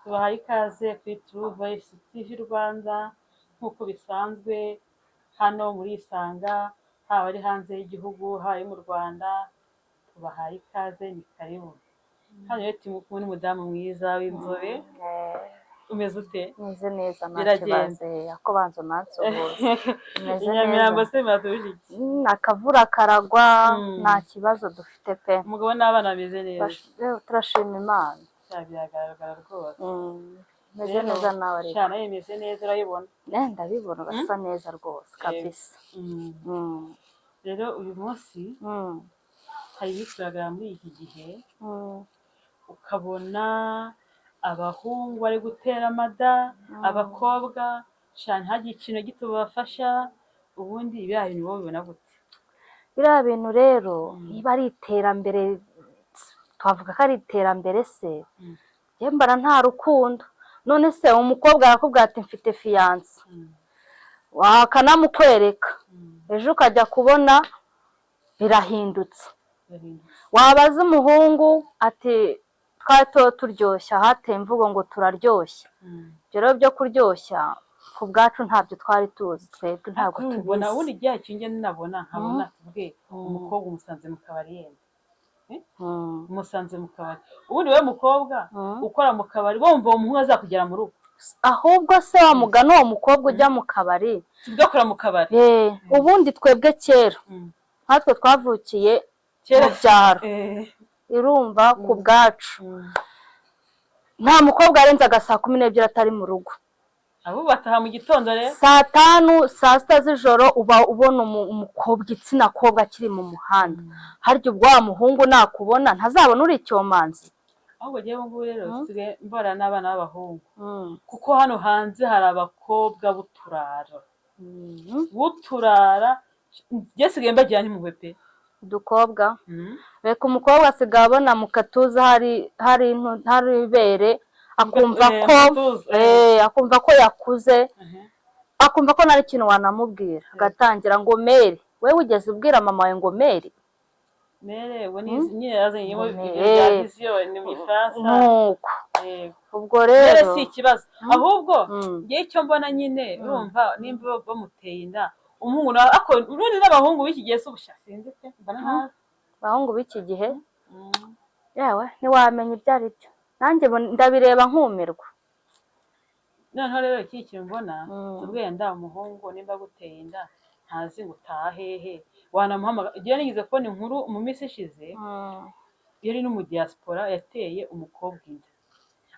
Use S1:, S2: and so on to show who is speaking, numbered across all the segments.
S1: Tubahaye ikaze kuri True Voice TV Rwanda. Nk'uko bisanzwe hano muri Isanga, haba ari hanze y'igihugu, haba ari mu Rwanda, tubahaye ikaze, ni karibu. Hano rero turi kumwe n'umudamu mwiza w'inzobe. Umeze ute?
S2: Meze neza, nta
S1: Biragenda.
S2: kibazo. Ako banza unansuhuze. Meze
S1: I Nyamirambo
S2: neza.
S1: se muratuje iki?
S2: Akavura karagwa, nta kibazo dufite pe.
S1: Umugabo n'abana bameze neza?
S2: Turashima Imana.
S1: Sha, biragaragara rwose.
S2: Meze
S1: Rero,
S2: neza nawe ariko.
S1: Sha, nawe imeze neza, urayibona.
S2: Ndabibona, urasa neza rwose kabisa.
S1: Rero uyu munsi hari ibiri kugaragara muri iki gihe, ukabona abahungu bari gutera amada abakobwa, sha, ntihagire ikintu gito babafasha. Ubundi biriya bintu wowe ubibona gute?
S2: Biriya bintu rero, niba ari iterambere, twavuga ko ari iterambere se? Njye mbona nta rukundo. None se umukobwa arakubwira ati: "Mfite fiancé," wakanamukwereka, ejo ukajya kubona birahindutse.
S1: Birahindutse.
S2: Wabaza umuhungu ati: "Twari tuba turyoshya," hateye imvugo ngo turaryoshya. Ibyo rero byo kuryoshya ku bwacu ntabyo twari tuzi twebwe, ntabwo
S1: Ubona
S2: tubizi.
S1: Ubundi igihe kinjye nabona nkabona, tuvuge umukobwa umusanze mu kabari yenda, umusanze mu kabari, ubundi wowe mukobwa ukora mu kabari, wumva uwo muhungu azakugera mu rugo?
S2: Ahubwo se wa mugani, uwo mukobwa ujya mu kabari,
S1: Tuvuge akora mu kabari.
S2: Ubundi twebwe kera, nkatwe twavukiye
S1: Kera.
S2: mu byaro, irumva ku bwacu nta mukobwa warenzaga saa 12 atari mu rugo.
S1: Abo bataha mu gitondo rero.
S2: Saa 5, saa 6 z'ijoro uba ubona umukobwa, igitsina kobwa, akiri mu muhanda. Harya ubwo wa muhungu nakubona ntazabona uri icyomanzi?
S1: Ahubwo njyewe ngubu rero nsigaye mbana n'abana b'abahungu, kuko hano hanze hari abakobwa b'uturara, b'uturara. Njye nsigaye mbagira n'impuhwe pe.
S2: Udukobwa, reka, umukobwa asigaye abona mu gatuza hari ibere, akumva ko
S1: mu gatuza.
S2: Akumva ko yakuze, akumva ko nta kintu wanamubwira, agatangira ngo mère. Wowe wigeze ubwira mama wawe ngo mère?
S1: Mère ubwo ni nyine yazanyemo
S2: Ngo
S1: ibyo
S2: mère.
S1: Bya vision ni mu Gifaransa.
S2: Nuko
S1: Yego.
S2: ubwo
S1: Mère
S2: rero
S1: si ikibazo, ahubwo njyewe icyo mbona nyine, urumva nimba bamuteye inda umuhungu nawe, ariko urundi n'abahungu b'iki gihe si ubusha, sinzi pe, mbona ntazi.
S2: Abahungu b'iki gihe, yewe, ntiwamenya ibyo ari byo. Nanjye ndabireba nkumirwa.
S1: Noneho rero ikindi kintu mbona, tuvuge wenda umuhungu nimba aguteye inda, ntazi ngo utaha hehe, wanamuhamagara. Igihe nigeze kubona inkuru mu minsi ishize, yari no mu diaspora, yateye umukobwa inda.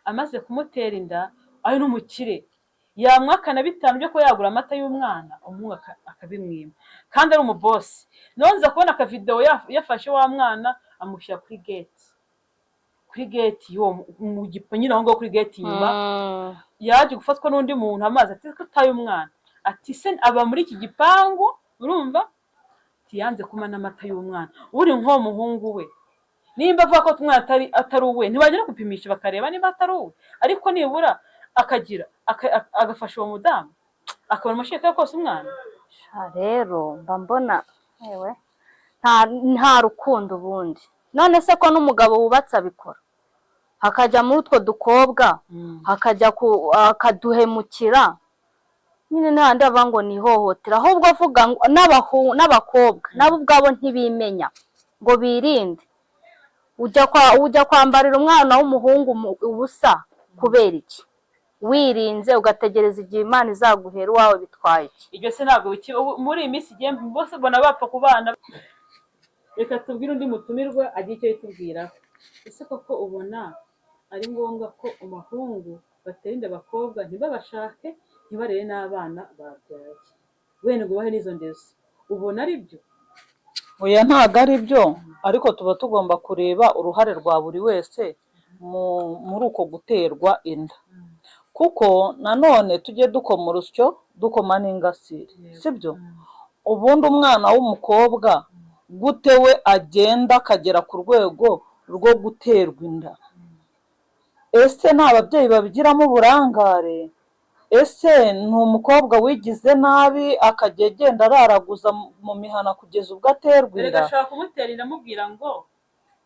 S1: Amaze kumutera inda, ari n'umukire, yamwaka na bitanu byo kuba yagura amata y'umwana, umuhungu akabimwima kandi ari umubosi. None nza kubona akavidewo yafashe wa mwana amushyira kuri gate, kuri gate y'uwo mu gipo nyine aho ngaho kuri gate inyuma. Yaje gufatwa n'undi muntu, amazi ati: "Ko utaye umwana?" Ati: "Se aba muri iki gipangu?" Urumva ati yanze kuma n'amata y'umwana. Uri nk'uwo muhungu we, nimba avuga ko umwana atari uwe, ntibagera gupimisha bakareba niba atari uwe? Ariko nibura akagira agafasha uwo mudamu akabona amashereka yo kosa umwana.
S2: Sha, rero mba mbona, yewe, nta rukundo ubundi. None se ko n'umugabo wubatse abikora, hakajya muri utwo dukobwa, hakajya akaduhemukira nyine, n'ahandi bavuga ngo ni ihohotera. Ahubwo avuga ngo n'abakobwa nabo ubwabo ntibimenya ngo birinde. Ujya kwambarira umwana w'umuhungu ubusa kubera iki? Wirinze ugategereza igihe Imana izaguhera uwawe, bitwaye iki?
S1: Ibyo se ntabwo biki ubu muri iyi minsi igiye bose mbona bapfa ku bana. Reka tubwire undi mutumirwa agire icyo yitubwiraho. Ese koko ubona ari ngombwa ko abahungu batera inda abakobwa, ntibabashake, ntibarere n'abana babyaye, wenda ngo ubahe n'izo ndezo? Ubona ari byo?
S3: Oya, ntabwo ari byo, ariko tuba tugomba kureba uruhare rwa buri wese muri uko guterwa inda, kuko nanone tujye dukoma urusyo dukoma n'ingasire, sibyo? Ubundi umwana w'umukobwa gute we agenda akagera ku rwego rwo guterwa inda? Ese nta babyeyi babigiramo uburangare? Ese ni umukobwa wigize nabi, akajya agenda araraguza mu mihana kugeza ubwo aterwa
S1: Erega
S3: inda?
S1: ashobora kumutera inda amubwira ngo: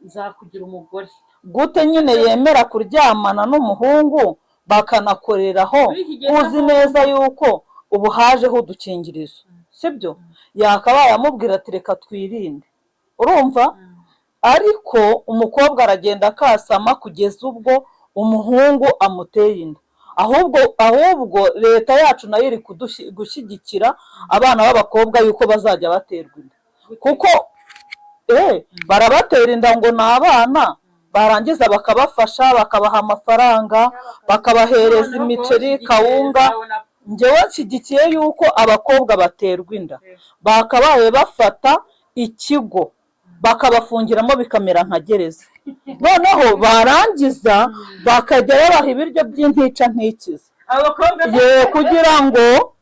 S1: "Nzakugira umugore."
S3: Gute nyine yemera kuryamana n'umuhungu? bakanakoreraho.
S1: Muri iki gihe
S3: Uzi neza yuko ubu hajeho udukingirizo, sibyo? Yakabaye amubwira ati: "Reka twirinde." Urumva, ariko umukobwa aragenda akasama kugeza ubwo umuhungu amuteye inda. Ahubwo leta yacu nayo iri gushyigikira abana b'abakobwa yuko bazajya baterwa inda, kuko barabatera inda ngo ni abana, barangiza bakabafasha, bakabaha amafaranga, bakabahereza imiceri, kawunga. Njyewe nshyigikiye yuko abakobwa baterwa inda bakabaye bafata ikigo bakabafungiramo, bikamera nka gereza, noneho barangiza bakajya babaha ibiryo by'intica ntikize.
S1: Abakobwa?
S3: Ye, kugira ngo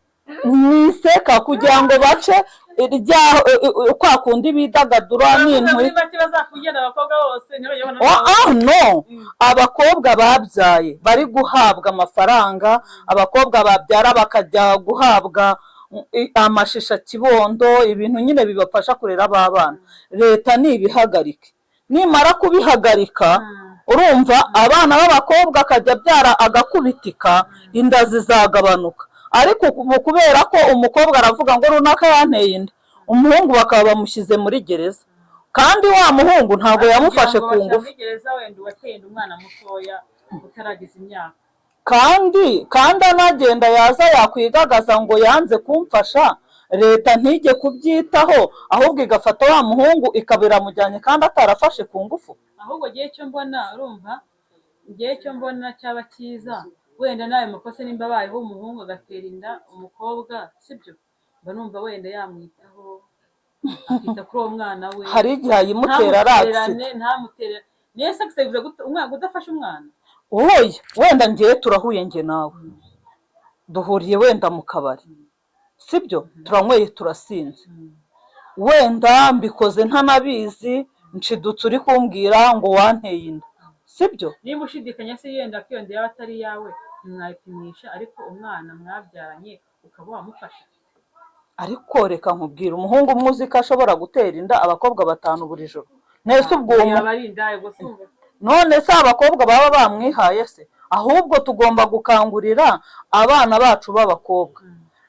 S3: mwiseka, kugira ngo bace irya kwa kundi bidagadura
S1: muri
S3: n'intwi.
S1: Make bazakugenda abakobwa bose ntibajye babona.
S3: Oh, ah, no, abakobwa babyaye bari guhabwa amafaranga, abakobwa babyara bakajya guhabwa amashisha kibondo, ibintu nyine bibafasha kurera ba bana. Leta nibihagarike. Nimara kubihagarika, urumva, abana b'abakobwa akajya abyara agakubitika, inda zizagabanuka. Ariko ubu kubera ko umukobwa aravuga ngo runaka yanteye inda, umuhungu bakaba bamushyize muri gereza, kandi wa muhungu ntabwo yamufashe ku ngufu.
S1: Muri gereza wenda uwateye inda umwana mutoya utarageza imyaka.
S3: Kandi anagenda yaza yakwigagaza ngo yanze kumfasha, leta ntijye kubyitaho, ahubwo igafata wa muhungu ikaba iramujyanye kandi atarafashe ku ngufu.
S1: Ahubwo ngewe icyo mbona, urumva, ngewe icyo mbona cyaba cyiza, wenda n'ayo makosa nimba abayeho, umuhungu agatera inda umukobwa, sibyo, mba numva wenda yamwitaho, akita kuri uwo mwana we.
S3: Hari igihe ayimutera ari
S1: ntamutererane
S3: accident.
S1: Ntamutererane. Niyo se bivuze umwana udafashe umwana?
S3: Oya, wenda ngewe turahuye, nge nawe duhuriye wenda mu kabari, sibyo, turanyweye, turasinze, wenda mbikoze ntanabizi, nshidutse uri kumbwira ngo wanteye inda, sibyo?
S1: Niba ushidikanya se yenda ko iyo nda yaba atari iyawe, ntimwayipimisha, ariko umwana mwabyaranye ukaba wamufasha?
S3: Ariko reka nkubwire, umuhungu umwe uzi ko ashobora gutera inda abakobwa batanu buri joro, nese ubwo uwo
S1: Yaba ari indaya gusa, umva.
S3: None se abakobwa baba bamwihaye se? Ahubwo tugomba gukangurira abana bacu b'abakobwa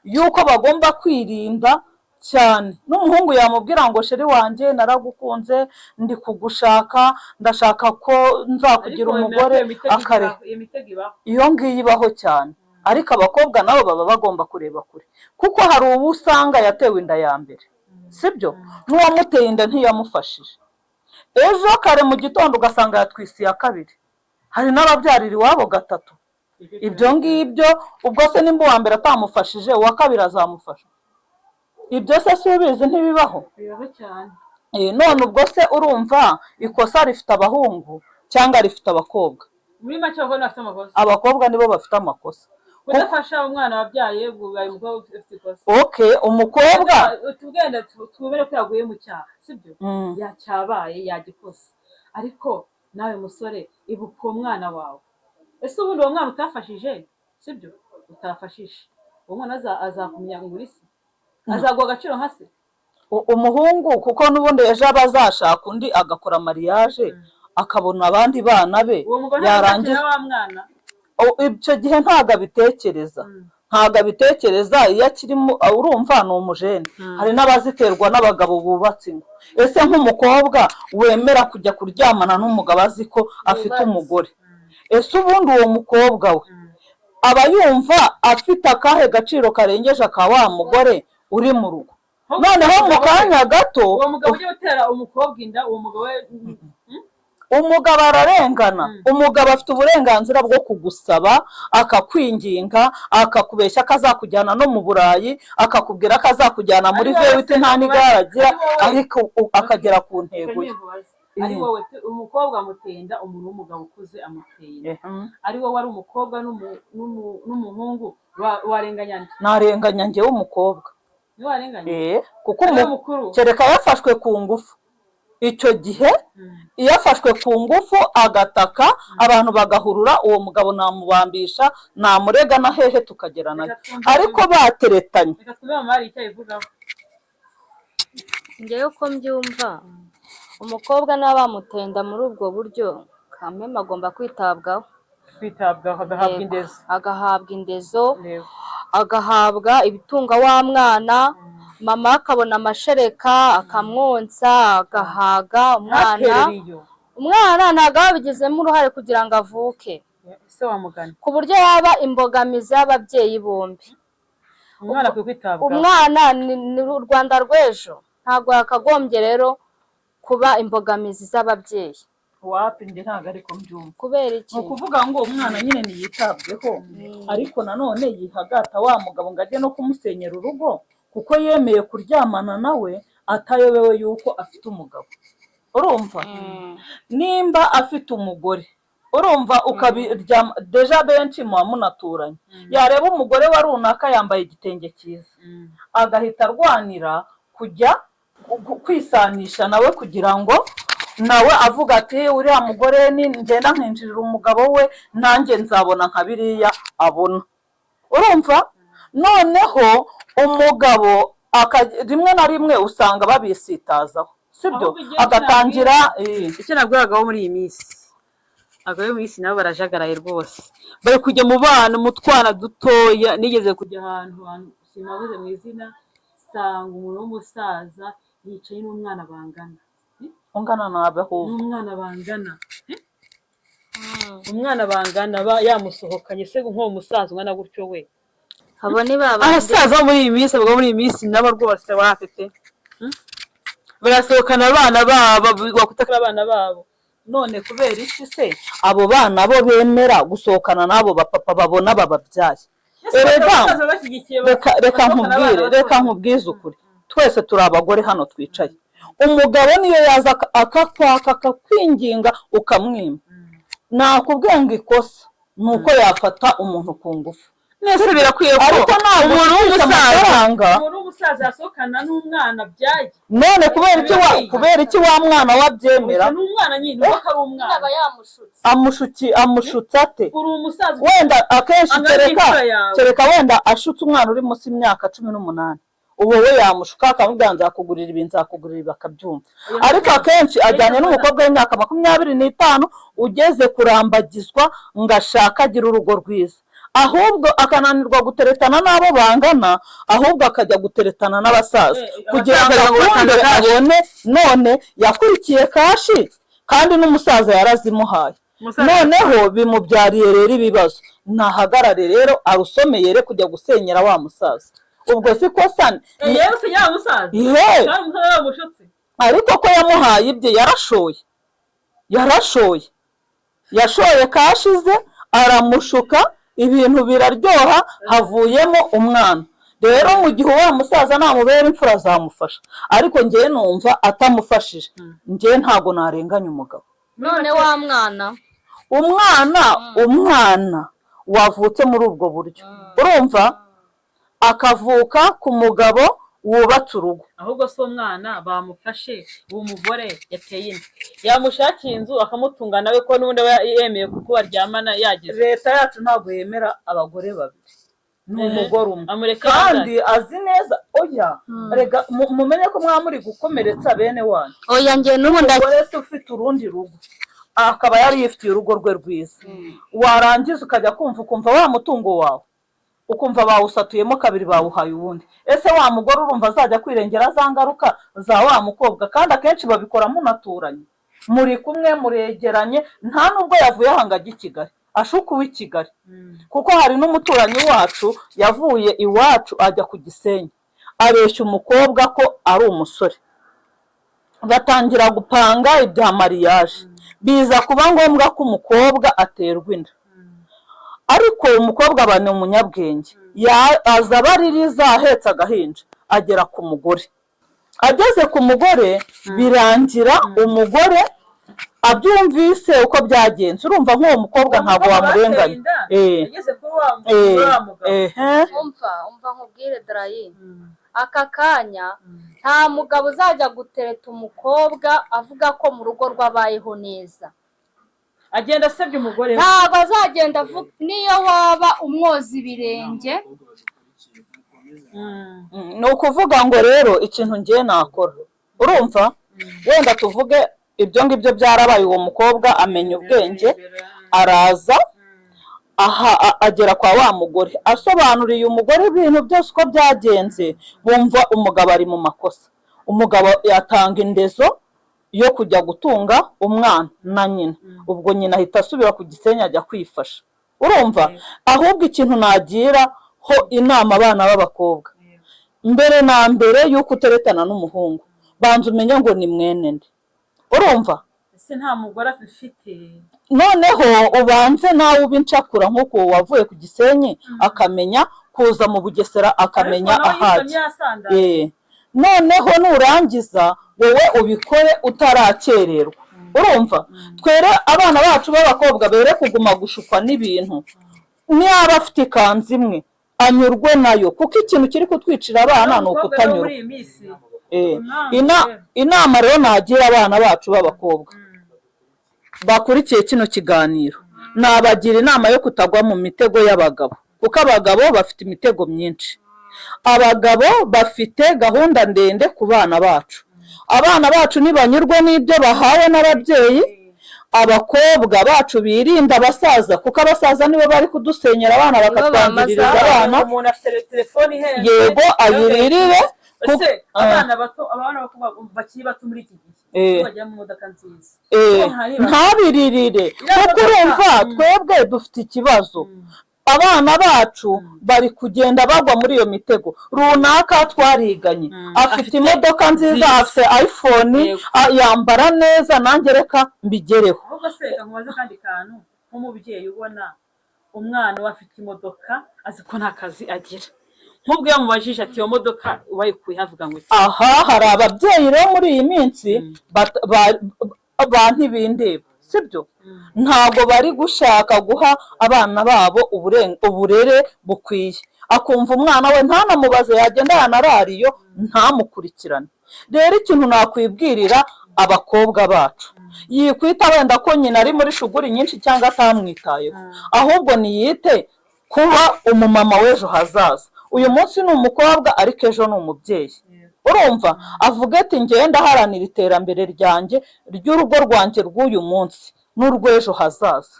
S3: yuko bagomba kwirinda cyane. N'umuhungu yamubwira ngo: "Chéri wanjye, naragukunze, ndi kugushaka, ndashaka ko nzakugira
S1: Ariko wemera ko
S3: umugore,"
S1: iyo mitego
S3: akareka.
S1: ibaho, iyo mitego ibaho.
S3: Iyo ngiyo ibaho cyane, ariko abakobwa nabo baba bagomba kureba kure, kuko hari uwo usanga yatewe inda ya mbere, sibyo, n'uwamuteye inda ntiyamufashije, ejo kare mu gitondo ugasanga yatwise iya kabiri. Hari n'ababyarira iwabo gatatu. Ibyo ngibyo, ubwo se nimba uwa mbere atamufashije, uwa kabiri azamufasha? Ibyo se si ubizi, ntibibaho?
S1: Bibaho cyane.
S3: None ubwo se urumva ikosa rifite abahungu cyangwa rifite abakobwa?
S1: Muri make, abakobwa bafite amakosa.
S3: Abakobwa nibo bafite amakosa.
S1: Kudafasha umwana wabyaye, ubaye umukobwa ufite ikosa.
S3: Okay, umukobwa.
S1: Tugenda twubere ko yaguye mu cyaha, sibyo?
S3: Mm.
S1: Yacyabaye, yagikoze, ariko nawe musore, ibuka uwo mwana wawe. Ese ubundi uwo mwana utafashije, sibyo, utafashije uwo mwana, azakumenya ngo uri se? Azaguha agaciro nka se?
S3: Umuhungu, kuko n'ubundi ejo aba azashaka undi, agakora mariage, akabona abandi bana be,
S1: Uwo mugabo
S3: yarangiza
S1: ntazakira wa mwana.
S3: Icyo gihe ntabwo abitekereza, ntabwo abitekereza iyo akirimo, urumva, ni umujene. Hari n'abaziterwa n'abagabo bubatse ingo. Ese nk'umukobwa wemera kujya kuryamana n'umugabo azi ko afite
S2: Wubatse.
S3: umugore, ese ubundi uwo mukobwa we aba yumva afite akahe gaciro karengeje aka wa mugore uri mu rugo? Noneho mu kanya gato
S1: Uwo mugabo ujya utera umukobwa inda, uwo mugabo we
S3: Umugabo ararengana.
S1: Mm.
S3: Umugabo afite uburenganzira bwo kugusaba, akakwinginga, akakubeshya ko azakujyana no mu Burayi, akakubwira ko azakujyana muri
S1: Ari wowe
S3: vewiti,
S1: se
S3: nta n'igare agira,
S1: ari wowe.
S3: ariko akagera ku ntego ye.
S1: Ari wowe, umukobwa amuteye inda, umuntu w'umugabo ukuze amuteye inda, ari wowe, ari umukobwa n'umuhungu, warenganya nde?
S3: Narenganya njyewe umukobwa.
S1: Ntiwarenganya?
S3: Kuko
S1: Ari we mukuru.
S3: Kereka yafashwe ku ngufu. Icyo gihe iyo afashwe ku ngufu agataka, abantu bagahurura, uwo mugabo namubambisha, namurega na hehe tukagera nayo.
S1: Reka twumve.
S3: Ariko bateretanye.
S1: Reka twumve mama hari icyo abivugaho.
S2: Njyewe uko mbyumva, umukobwa niba bamutenda muri ubwo buryo, kameme agomba kwitabwaho.
S1: Kwitabwaho, agahabwa
S2: Yego.
S1: indezo.
S2: Agahabwa indezo, agahabwa ibitunga wa mwana, mama akabona amashereka, akamwonsa, agahaga umwana.
S1: Ntaterere iyo.
S2: Umwana ntabwo aba yabigizemo uruhare kugira ngo avuke.
S1: Ese wamugana.
S2: Ku buryo yaba imbogamizi y'ababyeyi bombi.
S1: Umwana akwiye kwitabwaho.
S2: Umwana ni u Rwanda rw'ejo, ntabwo yakagombye rero kuba imbogamizi z'ababyeyi.
S3: Wapi, njye ntabwo ariko mbyumva.
S2: Kubera iki?
S3: Ni ukuvuga ngo umwana nyine ntiyitabweho, ariko nanone yihagata wa mugabo ngo ajye no kumusenyera urugo, kuko yemeye kuryamana nawe atayobewe yuko afite umugabo. Urumva, nimba afite umugore, urumva ukabiryama, déjà benshi muba munaturanye, yareba umugore wa runaka yambaye igitenge cyiza, agahita arwanira kujya kwisanisha nawe, kugira ngo nawe avuga ati: "Uriya mugore ni ngenda nkinjirira umugabo we, nanjye nzabona nka biriya abona." Urumva, noneho umugabo rimwe na rimwe usanga babisitazaho, sibyo?
S1: Ahubwo igihe
S3: Agatangira
S1: Icyo nabwira abagabo muri iyi minsi, abagabo muri iyi minsi nabo barajagaraye rwose, bari kujya mu bana, mu twana dutoya. Nigeze kujya ahantu, simabuze mu izina, nsanga umuntu w'umusaza yicaye n'umwana bangana.
S3: Ungana nabe ahubwo.
S1: N'umwana bangana, umwana bangana yamusohokanye. Se nk'uwo musaza ungana gutyo we?
S2: Abo ni ba bandi.
S1: Abasaza bo muri iyi minsi, abagabo muri iyi minsi nabo rwose bafite, barasohokana abana babo, wakwita ko ari abana babo.
S3: None kubera iki se abo bana bo bemera gusohokana n'abo bapapa babona bababyaye? Erega
S1: Abasaza bashyigikiye
S3: reka
S1: basohokana
S3: nkubwire,
S1: abana
S3: reka
S1: bato.
S3: nkubwize ukuri, twese turi abagore hano twicaye. Umugabo niyo yaza akakwaka, akakwinginga, ukamwima, nakubwiye ngo ikosa ni uko yafata umuntu ku ngufu.
S1: Nese birakwiye ko
S3: Ariko ntabwo
S1: umuntu
S3: ufite
S1: w'umusaza
S3: amafaranga.
S1: Umuntu w'umusaza yasohokana n'umwana abyaye?
S3: None kubera iki wa mwana wabyemera?
S1: Ni umwana nyine, ubwo ko ari umwana.
S2: Aba yamushutse.
S3: Amushuki, amushutse ate?
S1: Uri umusaza.
S3: Wenda akenshi
S1: Angana
S3: kereka
S1: n'imfura yawe.
S3: Kereka wenda ashutse umwana uri munsi y'imyaka 18, uwo we yamushuka akamubwira: "Nzakugurira ibi, nzakugurira ibi," akabyumva. Ariko akenshi ajyanye n'umukobwa w'imyaka 25 ugeze kurambagizwa ngo ashake agire urugo rwiza, ahubwo akananirwa guteretana n'abo bangana, ahubwo akajya guteretana n'abasaza kugira ngo
S1: abasaza ngo
S3: akunde
S1: batanga cash.
S3: abone. None yakurikiye cash, kandi n'umusaza yarazimuhaye.
S1: Umusaza-
S3: Noneho bimubyariye rero ibibazo. Ntahagarare rero, arusomeye re kujya gusenyera wa musaza, ubwo si kosa?
S1: Yewe se yaba musaza?
S3: Ihe.
S1: Kandi umusaza yamushutse.
S3: Ariko ko yamuhaye ibye, yarashoye, yarashoye, yashoye cash ze, aramushuka, ibintu biraryoha, havuyemo umwana. Rero mu gihe wa musaza namubera imfura azamufasha, ariko ngewe numva atamufashije, ngewe ntabwo narenganya umugabo.
S2: None wa mwana?
S3: Umwana wavutse muri ubwo buryo, urumva, akavuka ku mugabo wubatse urugo.
S1: Ahubwo si umwana bamufashe, uwo mugore yateye inda yamushakiye inzu akamutunga nawe, ko n'ubundi aba yemeye kuko baryamana yagize.
S3: Leta yacu ntabwo yemera abagore babiri, ni umugore umwe.
S1: Amureke.
S3: Kandi azi neza. Oya, rega mumenye ko mwaba muri gukomeretsa bene wanyu.
S2: Oya, njye n'ubu
S3: Umugore se ufite urundi rugo, akaba yari yifitiye urugo rwe rwiza, warangiza ukajya kumva ukumva wa mutungo wawe, ukumva bawusatuyemo kabiri, bawuhaye uwundi. Ese wa mugore urumva azajya kwirengera za ngaruka za wa mukobwa? Kandi akenshi babikora munaturanye, muri kumwe, muregeranye, nta nubwo yavuye aha ngo ajye i Kigali, ashuka uw'i Kigali. Kuko hari n'umuturanyi wacu yavuye iwacu ajya ku Gisenyi, abeshya umukobwa ko ari umusore, batangira gupanga ibya mariage, biza kuba ngombwa ko umukobwa aterwa inda. Ariko umukobwa aba ni umunyabwenge, aza abaririza ahetse agahinja, agera ku mugore. Ageze ku mugore, birangira umugore abyumvise uko byagenze. Urumva nk'uwo mukobwa ntabwo wamurenganya.
S1: Yageze kuri wa wa mugabo.
S3: Ehe.
S2: Umva, umva nkubwire darayi, aka kanya nta mugabo uzajya gutereta umukobwa avuga ko mu rugo rwabayeho neza.
S1: Agenda asebya umugore we.
S2: Ntabwo azagenda avuga, niyo waba umwoza ibirenge.
S3: Ni ukuvuga ngo rero ikintu ngiye nakora, urumva, wenda tuvuge ibyo ngibyo byarabaye, uwo mukobwa amenya ubwenge, araza. Aha agera kwa wa mugore, asobanuriye umugore ibintu byose uko byagenze, bumva umugabo ari mu makosa. Umugabo yatanga indezo yo kujya gutunga umwana na nyina. Ubwo nyina ahita asubira ku Gisenyi, ajya kwifasha. Urumva, ahubwo ikintu nagira ho inama abana b'abakobwa, mbere na mbere y'uko uteretana n'umuhungu, banza umenye ngo ni mwene nde. Urumva?
S1: Ese nta mugore afite?
S3: Noneho ubanze nawe ube incakura, nk'uko wavuye ku Gisenyi akamenya kuza mu Bugesera, akamenya
S1: Ariko nawe
S3: ahajya.
S1: yisomye yasandaye.
S3: Noneho nurangiza wowe ubikore utarakererwa. Urumva, twere abana bacu b'abakobwa bere kuguma gushukwa n'ibintu. Niba afite ikanzu imwe, anyurwe nayo, kuko ikintu kiri kutwicira abana ni
S1: Umukobwa rero
S3: ukutanyurwa.
S1: muri iyi minsi
S3: Inama rero nagira abana bacu b'abakobwa bakurikiye kino kiganiro, nabagira inama yo kutagwa mu mitego y'abagabo, kuko abagabo bafite imitego myinshi. Abagabo bafite gahunda ndende ku bana bacu. Abana bacu ntibanyurwe n'ibyo bahawe n'ababyeyi. Abakobwa bacu birinda abasaza, kuko abasaza nibo bari kudusenyera abana,
S2: Nibo
S3: bakatwangiririza
S2: bamaze
S3: abana.
S1: Umuntu afite telefone ihenze.
S3: Yego, ayiririre.
S1: Ese abana bato, abana bakobwa bakiri bato muri iki gihe bajya mu modoka nziza,
S3: Ntabiririre, kuko urumva twebwe dufite ikibazo. Abana bacu bari kugenda bagwa muri iyo mitego. Runaka twariganye afite imodoka nziza, afite iPhone, yambara neza, nanjye reka mbigereho.
S1: Ahubwo se reka nkubaze akandi kantu: nk'umubyeyi ubona umwana we afite imodoka, azi ko nta kazi agira, nk'ubwo iyo amubajije ati: "Iyo modoka wayikuye?" avuga ngo iki?
S3: Aha hari ababyeyi rero muri iyi minsi ba ntibindeba, sibyo? Ntabwo bari gushaka guha abana babo uburere bukwiye. Akumva umwana we ntanamubaze, yagenda yanarariyo ntamukurikirane. Rero ikintu nakwibwirira abakobwa bacu, yikwita wenda ko nyina ari muri shuguri nyinshi cyangwa atamwitayeho, ahubwo niyite kuba umumama w'ejo hazaza. Uyu munsi ni umukobwa, ariko ejo ni umubyeyi. Urumva, avuga ati: "Ngenda aharanira iterambere ryanjye, ry'urugo rwanjye rw'uyu munsi n'urw'ejo hazaza.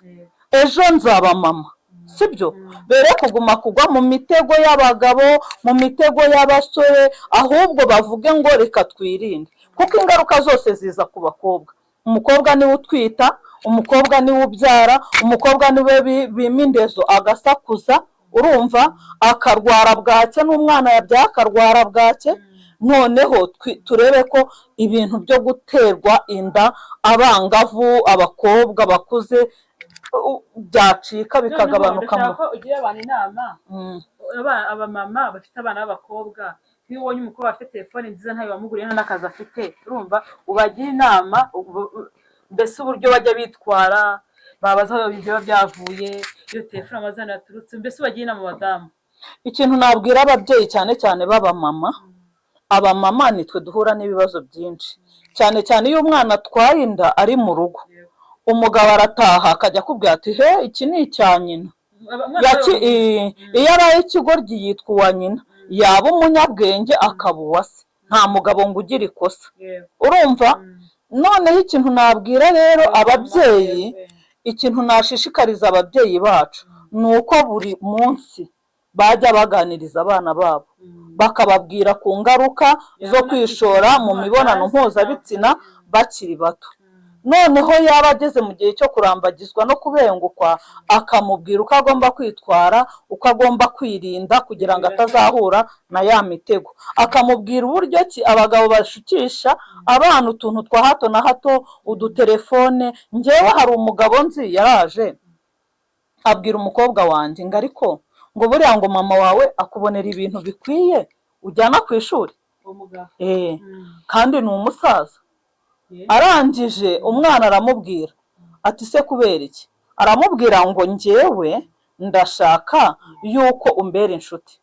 S3: Ejo nzaba mama." Sibyo? Bere kuguma kugwa mu mitego y'abagabo, mu mitego y'abasore, ahubwo bavuge ngo: "Reka twirinde," kuko ingaruka zose ziza ku bakobwa. Umukobwa niwe utwita, umukobwa niwe ubyara, umukobwa niwe bima indezo agasakuza. Urumva, akarwara bwake, n'umwana yabyaye akarwara bwake. Noneho turebe ko ibintu byo guterwa inda abangavu, abakobwa bakuze, byacika, bikagabanuka.
S1: Ndashaka ko ugira abantu inama, abamama bafite abana b'abakobwa. Nk'iyo ubonye umukobwa afite telefone nziza, ntayo wamuguriye, nta n'akazi afite, urumva ubagira inama mbese uburyo bajya bitwara, babaza aho biba byavuye, iyo telefone amazina yaturutse, mbese ubagira inama abadamu.
S3: Ikintu nabwira ababyeyi, cyane cyane b'abamama, abamama nitwe duhura n'ibibazo byinshi, cyane cyane iyo umwana atwaye inda ari mu rugo. Umugabo arataha akajya akubwira ati: "He, iki ni icya nyina." Iyo abaye ikigoryi yitwa uwa nyina, yaba umunyabwenge akaba uwa se. Nta mugabo ngo ugira ikosa. Urumva, noneho ikintu nabwira rero ababyeyi, ikintu nashishikariza ababyeyi bacu, ni uko buri munsi bajya baganiriza abana babo, bakababwira ku ngaruka zo kwishora mu mibonano mpuzabitsina bakiri bato. Noneho yaba ageze mu gihe cyo kurambagizwa no kubengukwa, akamubwira uko agomba kwitwara, uko agomba kwirinda kugira ngo atazahura na ya mitego, akamubwira uburyo ki abagabo bashukisha abana utuntu twa hato na hato, udutelefone. Ngewe hari umugabo nzi yaraje abwira umukobwa wanjye ngo: "Ariko ngo buriya ngo mama wawe akubonera ibintu bikwiye ujyana ku ishuri?"
S1: Uwo mugabo?
S3: Kandi ni umusaza. Arangije umwana aramubwira ati: "Se kubera iki?" Aramubwira ngo: "Njyewe ndashaka yuko umbera inshuti,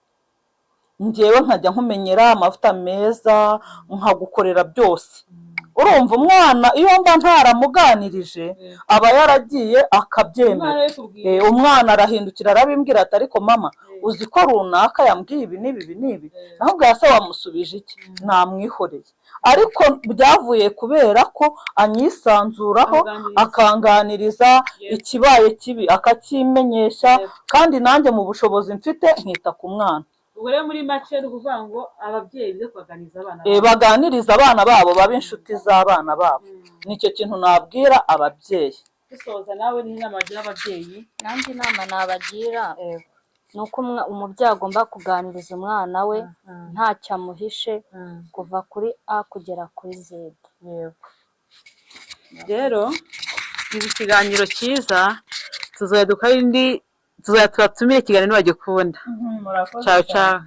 S3: njyewe nkajya nkumenyera amavuta meza, nkagukorera byose." Urumva, umwana iyo mba ntaramuganirije aba yaragiye akabyemera.
S1: Umwana we kubwira.
S3: Umwana arahindukira arabimbwira ati: "Ariko mama, uzi ko runaka yambwiye ibi n'ibi, ibi n'ibi?" Naho ubwa se wamusubije iki? Namwihoreye. Ariko byavuye kubera ko anyisanzuraho,
S1: Amuganiriza.
S3: akanganiriza, ikibaye kibi akakimenyesha, kandi nanjye mu bushobozi mfite nkita ku mwana.
S1: Ubwo rero muri make ni ukuvuga ngo ababyeyi bize kubaganiriza abana
S3: Eh,
S1: babo.
S3: Baganiriza abana babo, babe inshuti z'abana babo. Nicyo kintu nabwira ababyeyi.
S1: Dusoza, nawe n'inama wagira ababyeyi?
S2: Nanjye inama nabagira ni uko umubyeyi agomba kuganiriza umwana we ntacyo amuhishe, kuva kuri A kugera kuri Z.
S1: Yego, rero izi ikiganiro cyiza, tuzajya dukora indi, tuzajya tubatumire ikiganiro nibagikunda. Ciao ciao.